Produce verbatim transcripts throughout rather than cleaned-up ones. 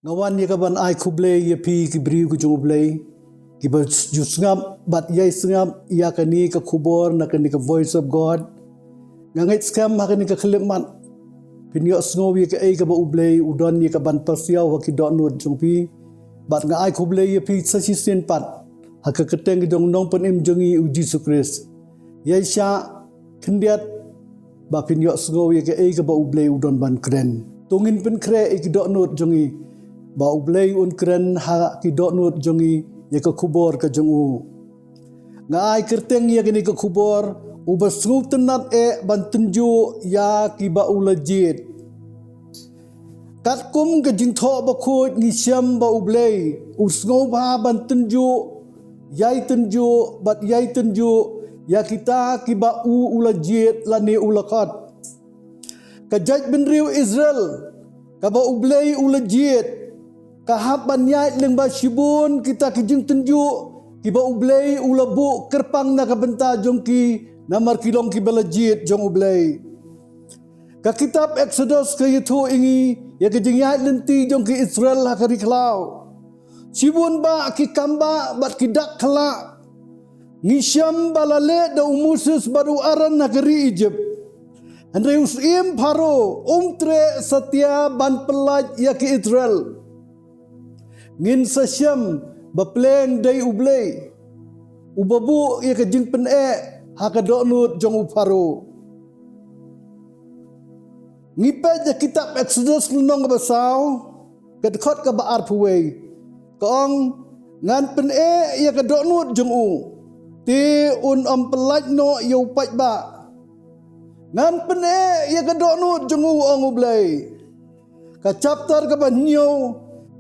Nga wan ïa ka ban ai khublei ïa phi ki briew ki jong U Blei, kiba ju sngap bad ïai sngap ïa kane ka khubor na kane ka Voice of God. Nga ngeit skhem ha kane ka khyllipmat phin ïohsngew ïa kaei kaba U Blei u don ïa ka ban pasiaw ha ki dohnud jong phi. Bad nga ai khublei ïa phi sa shisien pat ha ka kyrteng jong u Nongpynim jong ngi u Jisu Khrist. Ïai shah khyndiat ba phin ïohsngew ïa kaei kaba U Blei u don ban kren. To ngin pynkhreh ïa ki dohnud jong ngi ba U Blei un kren ha ki dohnud jong ngi ïa ka khubor ka jong u. Nga ai kyrteng ïa kane ka khubor, uba sngewtynnad eh ban tynjuh ïa kiba u la jied. Katkum ka Jingthoh Bakhuid ngi shem ba U Blei u sngewbha ban tynjuh, ïai tynjuh bad ïai tynjuh ïa kita kiba u u la jied lane u la khot. Ka jaitbynriew Israel kaba U Blei u la jied ka hap ban ïaid lyngba shibun kita ki jingtynjuh kiba U Blei u la buh kyrpang na ka bynta jong ki, namar ki long kiba la jied jong U Blei. Ka kitab Exodus ka ïathuh ïa ngi ïa ka jingïaid lynti jong ki Israel ha ka ri khlaw. Shibun bah ki kambah bad ki dak khyllah ngi shem ba la leh da u Moses bad u Aaron ha ka ri Egypt. Hynrei u syiem Pharaoh um treh satia ban pyllait ïa ki Israel. Ngin sa shem ba pleng dei U Blei uba buh ïa ka jingpyneh ha ka dohnud jong u Pharaoh. Ngi peit ïa kitab Exodus lynnong kaba saw, ka dkhot kaba arphew wei. Ka ong, ngan pyneh ïa ka dohnud jong u, te un ym pyllait noh ïa u paidbah. Ngan pyneh ïa ka dohnud jong u, ong U Blei. Ka chapter kaba hynñiew,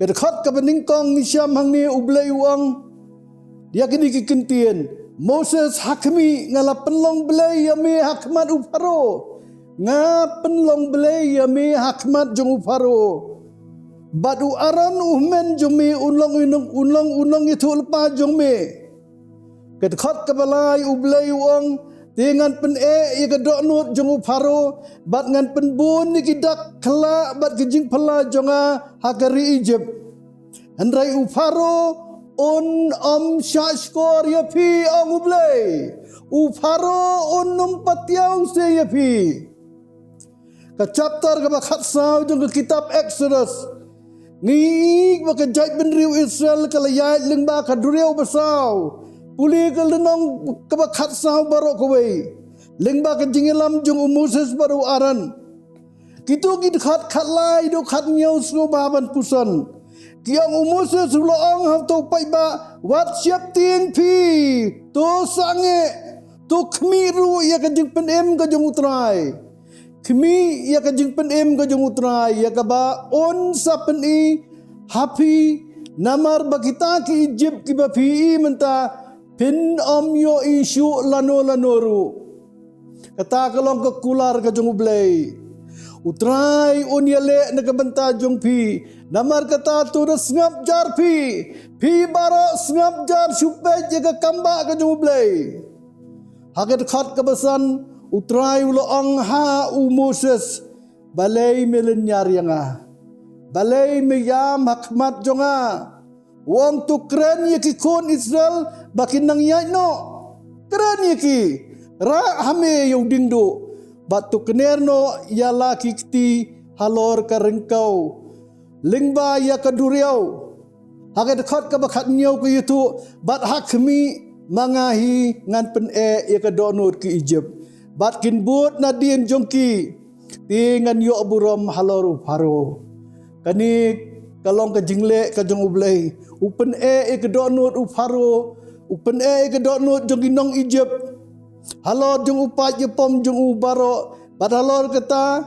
ka dkhot kaba nyngkong ngi shem hangne U Blei u ong ïa kine ki kyntien. Moses, ha khmih, nga la pynlong Blei ïa me ha khmat u Pharaoh. Nga pynlong Blei ïa me ha khmat jong u Pharaoh. Bad u Aaron u hynmen jong me un long, un long, un long u nongïathuhlypa jong me. Ka dkhot kaba lai U Blei u ong, te ngan pyneh ïa ka dohnud jong u Pharaoh, bad ngan pynbun ïa ki dak khyllah bad ki jingphylla jong nga ha ka ri Egypt. Hynrei u Pharaoh un ym shahshkor ïa phi, ong U Blei. U Pharaoh un ym patiaw shuh ïa phi. Ka chapter kaba khatsaw jong ka kitab Exodus. Ngi ïohi ba ka jaitbynriew Israel ka la ïaid lyngba ka duriaw basaw. Pule ka lynnong kaba khatsaw baroh kawei. Lyngba ka jingïalam jong u Moses bad u Aaron. Kito ki dkhot khatlai haduh khathynñiew sngewbha ban puson. Ki ong u Moses u la ong ha uto u paidbah, wat sheptieng phi. To sangeh. To khmih ruh ïa ka jingpynim ka jong U Trai. Khmih ïa ka jingpynim ka jong U Trai, ïa kaba un sa pyni ha phi, namar ba kita ki Egypt kiba phi ïohi mynta, phin ym ïohi shuh lano lano ruh. Kata ka long ka kular ka jong U Blei. U Trai un ïaleh na ka bynta jong phi. Namar kata to da sngap jar phi. Phi baroh sngap jar, shu peit ïa ka kambah ka jong U Blei. Ha ka dkhot kaba san, U Trai u la ong ha u Moses, balei me lynñiar ïa nga? Balei me ïam ha khmat jong nga? U ong, to kren ïa ki khun Israel ba kin nang ïaid noh. Kren ïa ki, rah ha me ïa u diengduh. Bad to kner noh ïa la ki kti halor ka ryngkew lyngba ïa ka duriaw. Ha ka dkhot kaba khathynñiew ka ïathuh, bad ha khmih ma nga hi ngan pyneh ïa ka dohnud ki Egypt. Bad kin bud nadien jong ki, te ngan ïoh burom halor u Pharaoh. Kane ka long ka jingleh ka jong U Blei. U pyneh ïa ka dohnud u Pharaoh, u pyneh ïa ka dohnud jong ki nong Egypt. Halor jong u paid ïapom jong u baroh, bad halor kata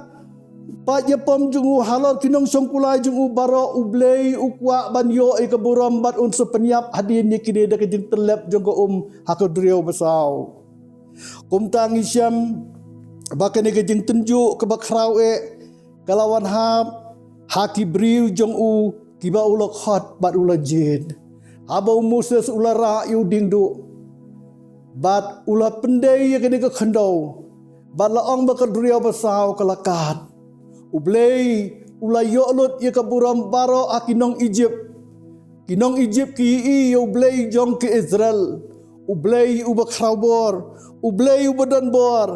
paid ïapom jong u, halor ki nongshong kulai jong u baroh, U Blei u kwah ban ïoh ïa ka burom bad un sa pynïap hadien ïa kine da ka jingtyllep jong ka um ha ka duriaw basaw. Kumta ngi shem ba kane ka jingtynjuh kaba khraw eh ka la wan hap ha ki briew jong u kiba u la khot bad u la jied. Haba u Moses u la rah ïa u diengduh bad u la pyndei ïa kane ka khyndew bad la ong ba ka duriaw basaw ka la kad. U Blei u la ïoh lut ïa ka burom baroh ha ki nong Ijipt. Ki nong Ijipt ki ïohi ïa U Blei jong ki Israel, U Blei uba khrawbor, U Blei uba donbor,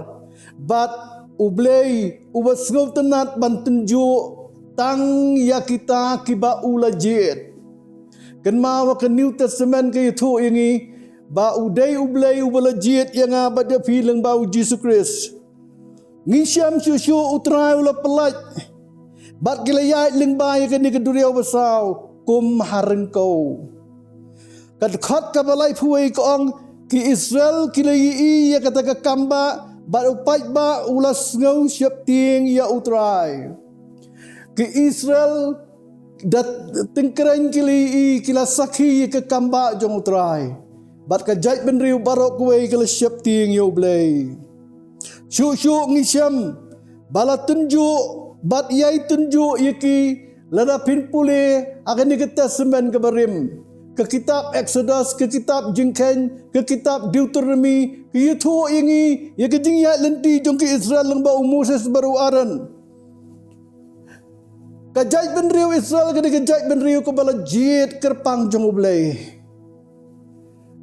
bad U Blei uba sngewtynnat ban tynjuh tang ïa kita kiba u la jied. Kynmaw ha ka New Testament ka ïathuh ïa ngi ba u dei U Blei uba la jied ïa nga bad ïa phi lyngba U Jisu Khrist. Ngi shem shuh shuh U Trai u la pyllait, bad ki la ïaid lyngba ïa kane ka duriaw basaw kum ha ryngkew. Ka dkhot kaba laiphew wei ka ong, ki Israel ki la ïohi ïa kata ka kambah, bad u paidbah u la sngew sheptieng ïa U Trai. Ki Israel da tyngkreiñ ki la ïohi, ki la sakhi ïa ka kambah jong U Trai. Bad ka jaitbynriew baroh kawei ka la sheptieng ïa U Blei. Shuh shuh ngi shem ba la tynjuh bad ïai tynjuh ïa ki, lada phin pule ha kane ka Testament kaba rim, ka kitab Exodus, ka kitab Jingkheiñ, ka kitab Deuteronomi, ka ïathuh ïa ngi ïa ka jingïaid lynti jong ki Israel lyngba u Moses bad u Aaron. Ka jaitbynriew Israel ka dei ka jaitbynriew kaba la jied kyrpang jong U Blei.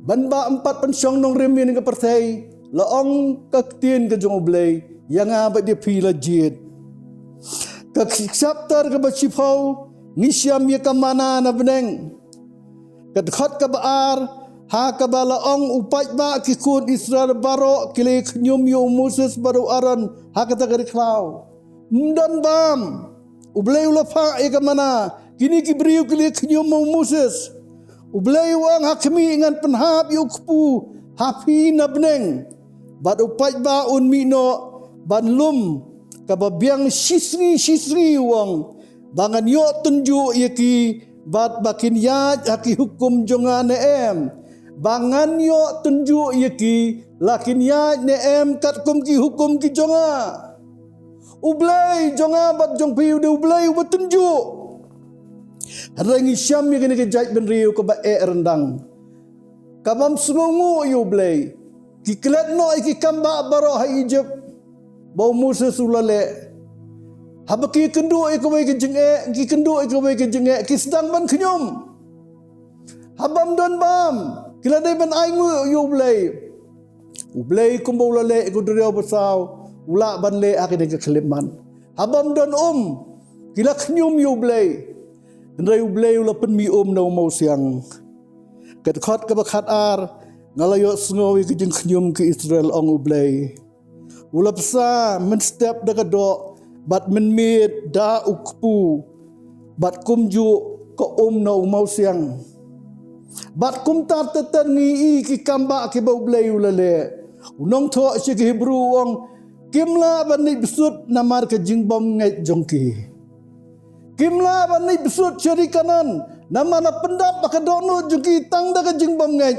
Ban ba ym pat pynshong nongrim ïa kane ka pyrthei, la ong ka ktien ka jong U Blei, ïa nga bad ïa phi la jied. Ka chapter kaba shiphew, ngi shem ïa ka manna na bneng. Ka dkhot kaba ar, ha kaba la ong, u paidbah, ki khun Israel baroh ki la khñium ïa u Moses bad u Aaron ha kata ka ri khlaw. Ym don bam. U Blei u la phah ïa ka manna. Kine ki briew ki la khñium ïa u Moses. U Blei u ong, ha khmih ngan pynhap ïa u kpu ha phi na bneng. Bad u paidbah un mih noh ban lum kaba biang shisngi shisngi, u ong, ba ngan ïoh tynjuh ïa ki, bad ba kin ïaid ha ki hukum jong nga ne em. Ba ngan ïoh tynjuh ïa ki, la kin ïaid ne em katkum ki hukum ki jong nga. U Blei jong nga bad jong phi u dei U Blei uba tynjuh. Hynrei ngi shem ïa kane ka jaitbynriew kaba eh ryndang, kabym sngewnguh ïa U Blei. Ki klet noh ïa ki kambah baroh ha Ijipt ba u Moses u la leh. Haba ki kynduh ïa kawei ka jingeh, ki kynduh ïa kawei ka jingeh, ki sdang ban khñium. Habym don bam, ki la dei ban ainguh ïa U Blei. U Blei kumba u la leh ïa ka duriaw basaw, u lah ban leh ha kane ka khyllipmat. Habym don um, ki la khñium ïa U Blei. Hynrei U Blei u la pynmih um na u mawsiang. Ka dkhot kaba khatar, nga la ïohsngew ïa ka jingkhñium ki Israel, ong U Blei. U la bsa mynstep da ka doh, bad mynmiet da u kpu, bad kumjuh ka um na u mawsiang. Bad kumta ter ter ngi ïohi ki kambah kiba U Blei u la leh. U nongthoh sha ki Hebru u ong, kim lah ban leit bsut namar ka jingbymngeit jong ki. Kim lah ban leit bsut sha ri Kanaan namar la pyndap ha ka dohnud jong ki tang da ka jingbymngeit.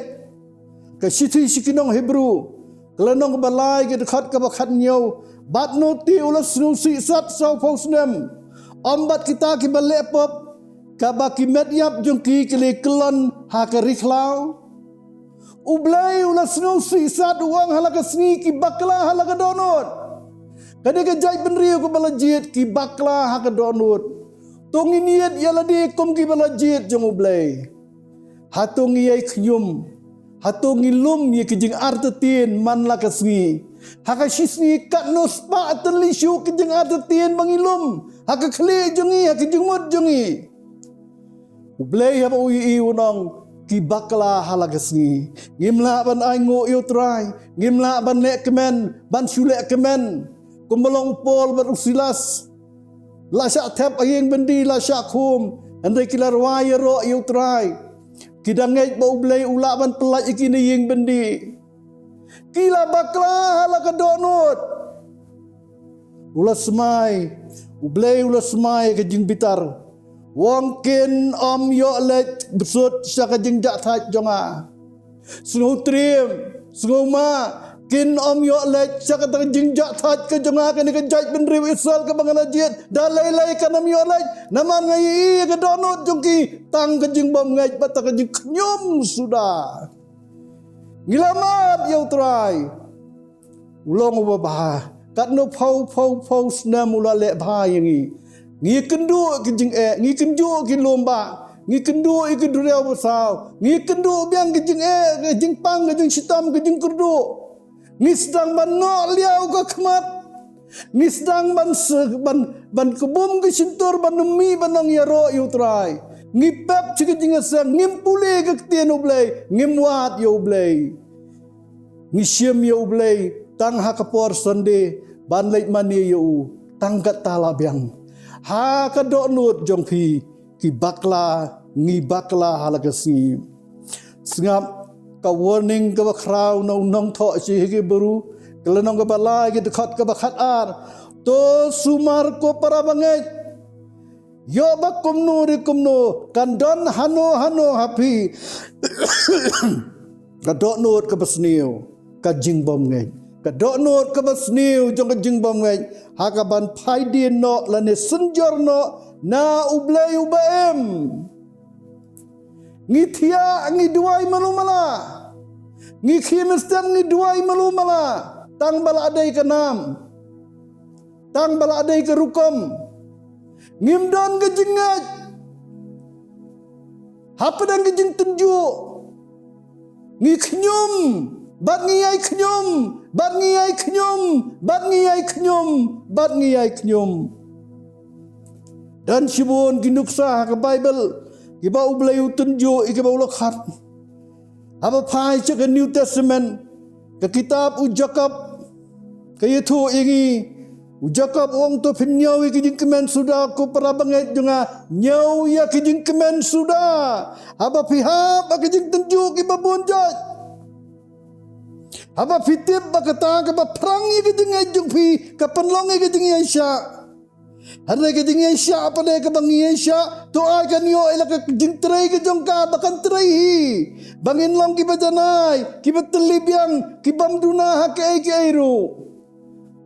Ka shithi sha ki nong Hebru, ka lynnong kaba lai, ka dkhot kaba khathynñiew, bad no te u la sngewsih sat sawphew snem, ym bad kita kiba leh pop, kaba ki met ïap jong ki ki la kyllon ha ka ri khlaw? U Blei u la sngewsih sat, u ong, ha la ka sngi ki bakla ha la ka dohnud. Kane ka jaitbynriew kaba la jied ki bakla ha ka dohnud. To ngin ïeit ïa lade kum kiba la jied jong U Blei. Hato ngi ïai khñium? Hato ngi lum ïa ki jingartatien man la ka sngi? Ha ka shisngi katno spah tylli shuh ki jingartatien ba ngi lum ha ka khlieh jong ngi, ha ka jingmut jong ngi? U Blei haba u ïohi u ong, ki bakla ha la ka sngi. Ngim lah ban ainguh ïa U Trai, ngim lah ban leh kmen, ban shu leh kmen. Kumba long u Paul bad u Silas, la shah thep ha ïing byndi, la shah khum, hynrei ki la rwai ïaroh ïa U Trai. Ki da ngeit ba U Blei u lah ban pyllait ïa ki na ïing byndi. Ki la bakla ha la ka dohnud. U la smai, U Blei u la smai ka jingbitar. U ong, kin ym ïoh leit bsut sha ka jingjahthait jong nga. Sngewtriem, sngewma, kin ym ïoh leit sha kata ka jingjahthait ka jong nga, kane ka jaitbynriew Israel kaba nga la jied. Da lei lei kan ym ïoh leit, namar nga ïohi ïa ka dohnud jong ki, tang ka jingbymngeit bad tang ka jingkhñium suda. Ngi la mad ïa U Trai. U long uba bha. Katno phew phew phew snem u la leh bha ïa ngi. Ngi kynduh ki jingeh, ngi kynduh ki lum bah, ngi kynduh ïa ki duriaw basaw, ngi kynduh biang ki jingeh, ki jingpang, ki jingshitom, ki jingkyrduh. Ngi sdang ban noh liaw ka khmat. Ngi sdang ban se-, ban, ban kbum ki shyntur, ban ym mih ban ong ïaroh ïa U Trai. Ngi pep sha ki jingïaseng, ngim pule ka ktien U Blei, ngim wad ïa U Blei. Ngi shim ïa U Blei tang ha ka por Sunday ban leit mane ïa u, tang katta la biang. Ha ka dohnud jong phi, ki bakla, ngi bakla ha la ka sngi. Sngap ka warning kaba khraw na u nongthoh shithi ki Hebru, ka lynnong kaba lai, ka dkhot kaba khatar. To sumar, ko para bangeit. Ïoh ba kumno re kumno, kan don hano hano ha phi ka dohnud kaba sniew, ka jingbymngeit. Ka dohnud kaba sniew jong ka jingbymngeit, ha kaban phai dien noh lane synjor noh na U Blei uba im. Ngi thiah, ngi duwai malu mala. Ngi khie mynstep, ngi duwai malu mala. Tang ba la dei ka nam. Tang ba la dei ka rukom. Ngim don ka jingngeit. Hapdeng ka jingtynjuh, ngi khñium, bad ngi ïai khñium, bad ngi ïai khñium, bad ngi ïai khñium, bad ngi ïai khñium. Don shibun ki nuksa ha ka Baibl, kiba U Blei u tynjuh ïa kiba u la khot. Haba phai sha ka New Testament, ka kitab u Jakob, ka ïathuh ïa ngi, u Jakob u ong, to phin ñiew ïa ki jingkmen suda, ko para bangeit jong nga, ñiew ïa ki jingkmen suda. Haba phi hap ha ki jingtynjuh kiba bun jait, haba phi tip ba kata kaba phrang ïa ki jingngeit jong phi ka pynlong ïa ki jingïaishah. Hynrei ka jingïaishah pat, kaba ngi ïaishah, to ai kan ïoh ïa la ka jingtrei ka jong ka ba kan trei hi, ba ngin long kiba janai, kiba tyrli biang, kibym duna ha kaei kaei ruh.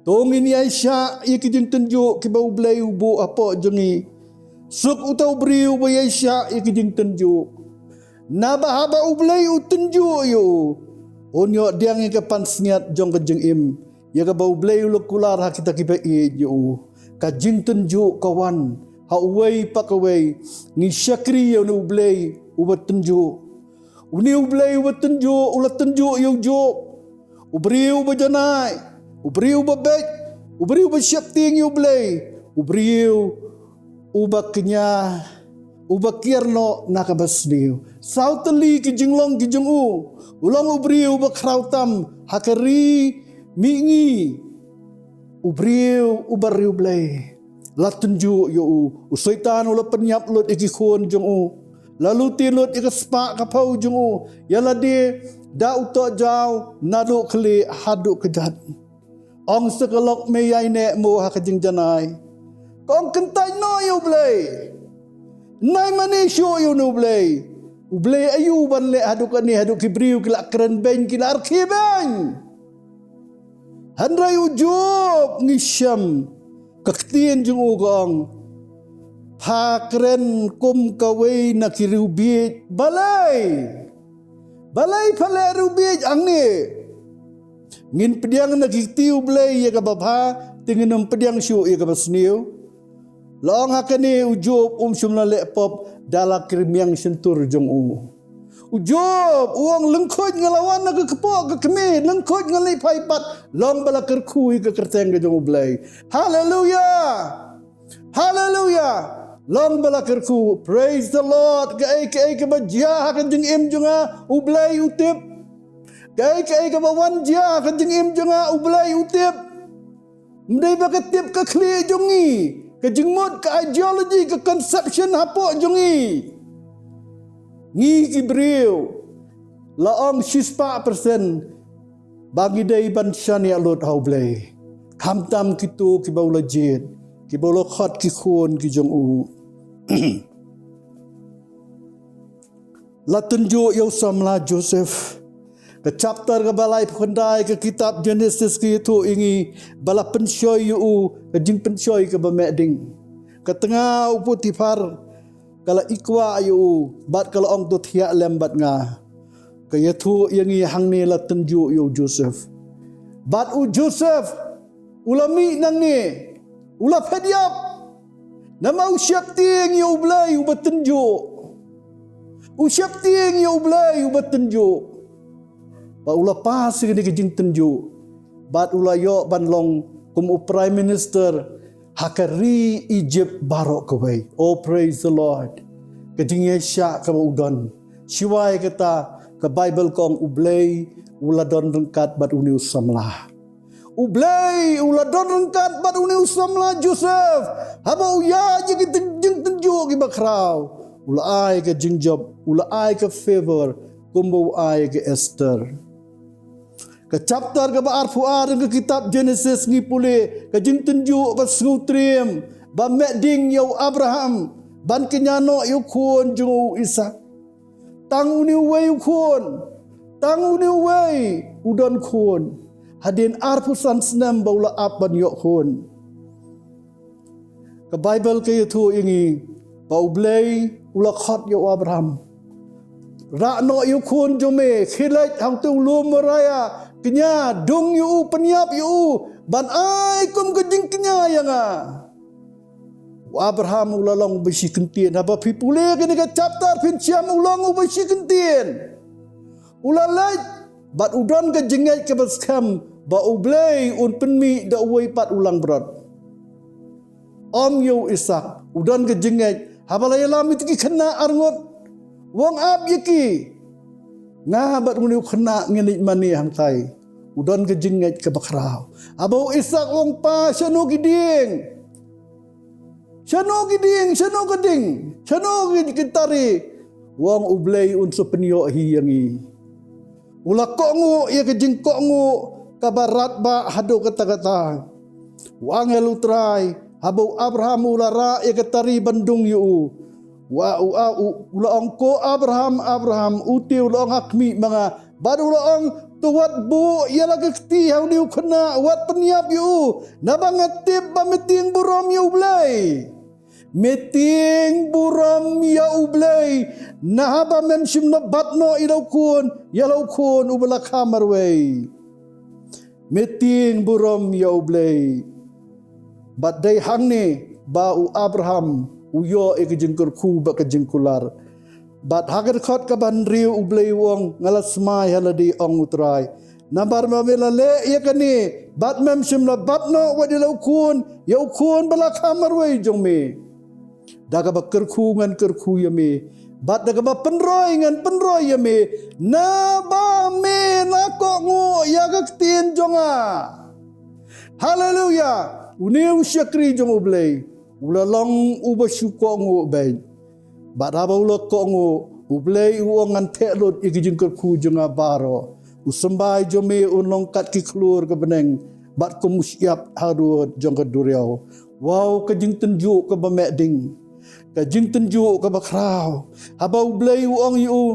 To ngin ïaishah ïa ki jingtynjuh kiba U Blei u buh hapoh jong ngi. Suk uta u briew uba ïaishah ïa ki jingtynjuh. Naba haba U Blei u tynjuh ïa u, un ïoh pdiang ïa ka pansngiat jong ka jingim, ïa kaba U Blei u la kular ha kita kiba ïeit ïa u. Ka jingtynjuh ka wan ha uwei pa kawei. Ngi shakri ïa une U Blei uba tynjuh. Une U Blei uba tynjuh u la tynjuh ïa u Job, u briew uba janai, u briew uba beit, u briew uba sheptieng ïa U Blei, u briew uba kñia, uba kiar noh na kaba sniew. Saw tylli ki jinglong ki jong u, u long u briew uba khraw tam ha ka ri mihngi, u briew uba riewblei. La tynjuh ïa u, u Soitan u la pynïap lut ïa ki khun jong u, la lute lut ïa ka spah ka phew jong u, ïa lade da u tohjaw naduh khlieh haduh kjat. Ong sa ka lok, me ïaineh mo ha ka jingjanai? Ka ong, kyntait noh ïa U Blei. Nai mane shuh ïa une U Blei. U Blei aïu ban leh haduh kane, haduh ki briew ki la kren beiñ, ki la rkhie beiñ. Hynrei u Job, ngi shem ka ktien jong u ka ong, pha kren kum kawei na ki riewbieit. Balei? Balei pha leh riewbieit hangne? Ngin pdiang na ki kti U Blei ïa kaba bha, te ngin ym pdiang shuh ïa kaba sniew. La ong ha kane, u Job um shym la leh pop da la ki rmiang shyntur jong u. U Job u ong, lyngkhuid nga la wan na ka kpoh ka kmie, lyngkhuid nga leit phai pat, long ba la kyrkhu ïa ka kyrteng ka jong U Blei. Haleluya! Haleluya! Long ba la kyrkhu. Praise the Lord. Kaei kaei kaba jia ha ka jingim jong nga, U Blei u tip. Kaei kaei kaba wan jia ha ka jingim jong nga, U Blei u tip. Ym dei ba ka tip ka khlieh jong ngi, ka jingmut, ka ideology, ka conception hapoh jong ngi. Ngi ki briew, la ong shispah percent ba ngi dei ban shaniah lut ha U Blei, khamtam kito kiba u la jied, kiba u la khot ki khun ki jong u. La tynjuh ïa u samla Joseph. Ka chapter kaba laiphew khyndai ka kitab Genesis ka ïathuh ïa ngi ba la pynshoi ïa u ka jingpynshoi kaba meh ding. Ka tnga u Potiphar ka la ikwah ïa u bad ka la ong, to thiah lem bad nga. Ka ïathuh ïa ngi hangne la tynjuh ïa u Joseph. Bad u Joseph u la mih nangne, u la phet ïap. Namar u sheptieng ïa u Blei uba tynjuh. U sheptieng ïa u Blei uba tynjuh. Ba u la pass ïa kane ka jingtynjuh. Bad u la ïoh ban long kum u Prime Minister ha ka ri Egypt baroh kawei. Oh, praise the Lord. Ka jingïaishah kaba u don. Shuwa ïa kata ka Baibl ka ong u Blei u la don ryngkat bad une u samla. U Blei u la don ryngkat bad une u samla Joseph. Haba u ïaid ïa ki jingtynjuh kiba khraw, u la ai ka jingjop, u la ai ka favor, kumba u ai ka Esther. Ka chapter kaba arphew ar ka kitab Genesis ngi pule ka jingtynjuh ba sngewtriem ba meh ding ïa u Abraham ban kñia noh ïa u khun jong u Isaak. Tang une uwei u khun. Tang une uwei u don khun. Hadien arphew san snem ba u la ap ban ïoh khun. Ka Baibl ka ïathuh ïa ngi ba u Blei u la khot ïa u Abraham. Rah noh ïa u khun jong me, khie leit hangto u lum Moria, kñia, dung ïa u, pynïap ïa u, ban ai kum ka jingkñia ïa nga. U Abraham u la long uba shi kyntien. Haba phi pule kane ka chapter phin shem u long uba shi kyntien. U la leit bad u don ka jingngeit kaba skhem ba u Blei un pynmih da uwei pat u langbrot. Ym ïa u Isaak, u don ka jingngeit. Haba la ïalam ïa ki khynnah arngut, u ong ap ïa ki. Nga bad une u khynnah ngin ïaid mane hangtai. U don ka jingngeit kaba khraw. Haba u Isaak u ong pa shano ki dieng. Shano ki dieng, shano ka ding, shano ki, ki tari. U ong u Blei un sa pynïoh hi ïa ngi. U la kohnguh ïa ka jingkohnguh kaba radbah haduh katta katta. U angel u Trai, haba u Abraham u la rah ïa ka tari ban dung ïa u. U a, u a, u, u la ong ko Abraham, Abraham, u te u la ong ha khmih ma nga. Bad u la ong to wat buh ïa la ka kti ha une u khynnah, wat pynïap ïa u. Naba nga tip ba me tieng burom ïa u Blei. Me tieng burom ïa u Blei. Naba mem shym la bat noh ïa la u khun, ïa la u khun uba la kha marwei. Me tieng burom ïa u Blei. Bad dei hangne ba u Abraham u ïoh ïa ka jingkyrkhu bad ka jingkular. Bad ha ka dkhot kaba hynriew u Blei u ong nga la smai ha lade ong u Trai. Namar ba me la leh ïa kane bad mem shym la bat noh wat ïa la u khun, ïa u khun ba la kha marwei jong me. Da kaba kyrkhu ngan kyrkhu ïa me. Bad da kaba pynroi ngan pynroi ïa me. Naba me la kohnguh ïa ka ktien jong nga. Haleluya. Une u shakri jong u Blei u la long uba shu kohnguh beit. Bad haba u la kohnguh u Blei u ong ngan theh lut ïa ki jingkyrkhu jong nga baroh. U symbai jong me un long kat ki khlur ka bneng bad kum u shyiap harud jong ka duriaw. Wow, ka jingtynjuh kaba meh ding. Ka jingtynjuh kaba khraw. Haba u Blei u ong ïa u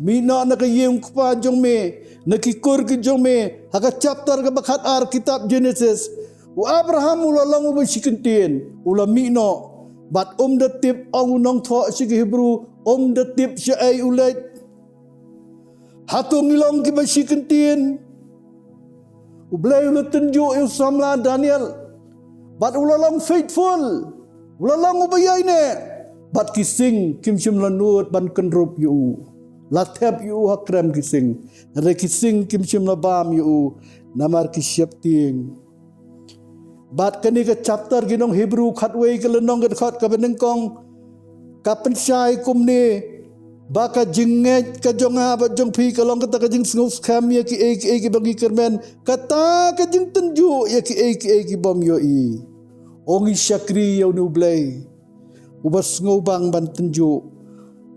mih noh na ka ïing u kpa jong me, na ki kur ki jong me, ha ka chapter kaba khatar kitab Genesis. U Abraham u la long uba shi kyntien, u la mih noh. Bad um da tip ong u nongthoh sha ki Hebru, um da tip shaei u leit. Hato ngi long kiba shi kyntien? U Blei u la tynjuh ïa u samla Daniel. Bad u la long faithful. U la long uba ïaineh. Bad ki sing kim shym la nud ban kynrup ïa u. La thep ïa u ha krem ki sing. Hynrei ki sing kim shym la bam ïa u. Namar ki sheptieng. Bad kane ka chapter ki nong Hebru khatwei ka lynnong ka dkhot kaba nyngkong. Ka pynshai kumne ba ka jingngeit ka jong nga bad jong phi ka long kata ka jingsngewskhem ïa kiei kiei kiba ngi kyrmen, kata ka jingtynjuh ïa kiei kiei kibym ïohi. Ong ngi shakri ïa une u Blei uba sngewbang ban tynjuh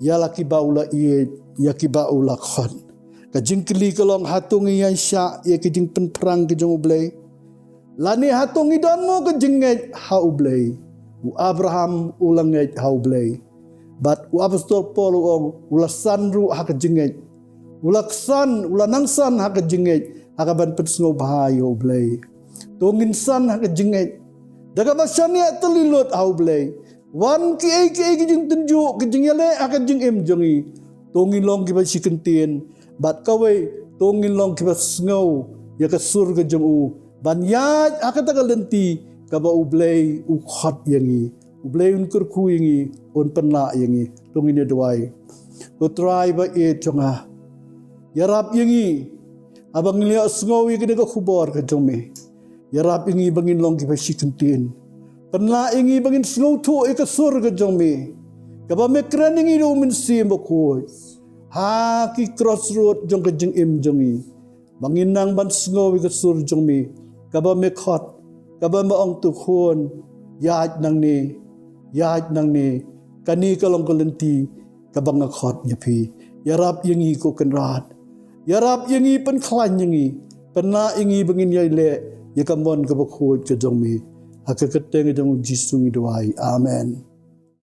ïa la kiba u la ïeit, ïa kiba u la khot. Ka jingkylli ka long hato ngi ïaishah ïa ka jingpynphrang ka jong u Blei? Lane hato ngi don mo ka jingngeit ha u Blei? U Abraham u la ngeit ha u Blei. Bad u apostol Paul u ong u la san ruh ha ka jingngeit. U la ksan, u la nang san ha ka jingngeit ha ka ban pynsngewbha ïa u Blei. To ngin san ha ka jingngeit da kaba shaniah tylli lut ha u Blei. Wan kiei kiei ki jingtynjuh ki jingïaleh ha ka jingim jong ngi. To ngin long kiba shi kyntien. Bad kawei, to ngin long kiba sngew ïa ka sur ka jong u ban ïaid ha kata ka lynti kaba u Blei u khot ïa ngi. U Blei un kyrkhu ïa ngi, un pynlah ïa ngi. To ngin ïa duwai. Ko Trai ba ïeit jong nga, ïarap ïa ngi haba ngin ïohsngew ïa kane ka khubor ka jong me. Ïarap ïa ngi ba ngin long kiba shi kyntien. Pynlah ïa ngi ba ngin sngewthuh ïa ka sur ka jong me, kaba me kren ïa ngi da U Mynsiem Bakhuid ha ki crossroad jong ka jingim jong ngi, ba ngin nang ban sngew ïa ka sur jong me, kaba me khot, kaba me ong, to khun, ïaid nangne, ïaid nangne. Kane ka long ka lynti kaba nga khot ïa phi. Ïarap ïa ngi, ko Kynrad. Ïarap ïa ngi, pynkhlaiñ ïa ngi, pynlah ïa ngi ba ngin ïai leh ïa ka mon kaba khuid ka jong me. Ha ka kyrteng jong U Jisu ngi duwai. Amen.